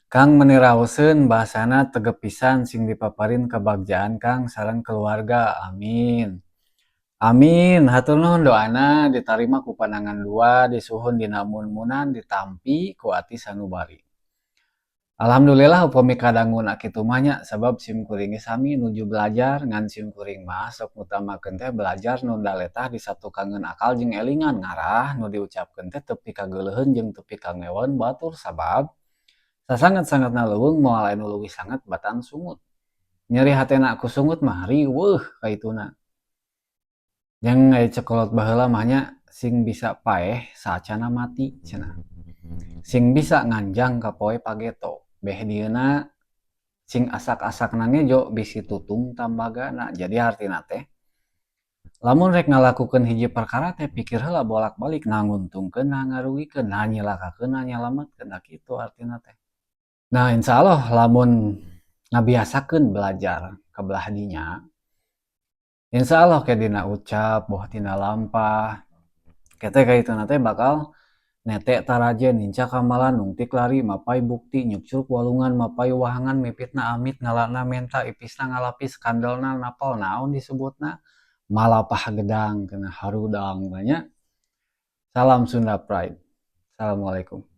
Kang, meni raoseun bahasana tegep pisan, sing dipaparin kebagjaan Kang sareng keluarga, amin. Amin, hatur nuhun doana, ditarima ku panangan dua, disuhun dina mun-munan, ditampi ku ati sanubari. Alhamdulillah upami kadanguna kitu mah nya, sabab sim kuring ge sami nuju belajar, ngan sim kuring mah sok ngutamakeun teh belajar nu daletah disatukangeun akal jeung elingan, ngarah nu diucapkeun teh teu pikageuleuheun jeung teu pikangeweun batur, sabab sasanget-sangetna leuweung moal aya nu leuwih sanget batan sungut. Nyeri hatena ku sungut mah riweuh kaituna. Jeung aya cek kolot baheula mah nya, sing bisa paeh saacana mati cenah. Sing bisa nganjang ka poe pageto. Beh dieuna sing asak-asakna ngejo bisi tutung tambagana. Jadi hartina teh lamun rek ngalakukeun hiji perkara teh pikir heula bolak-balik, nah nguntungkeun nah ngarugikeun, nah nyilakakeun nah nyalametkeun, nah kitu artina teh. Nah, insyaallah lamun ngabiasakeun belajar ka belah dinya, insyaallah ke dina ucap boh tina lampah kete kaituna teh bakal nete taraje, nincak amalan, nungtik lari, mapay bukti, nyukcruk walungan, mapay wahangan, mipitna amit, ngalana menta, ipisna ngalapis, kandelna napel, naon disebutna malapah gedang kena harudang nya. Salam Sunda Pride. Assalamualaikum.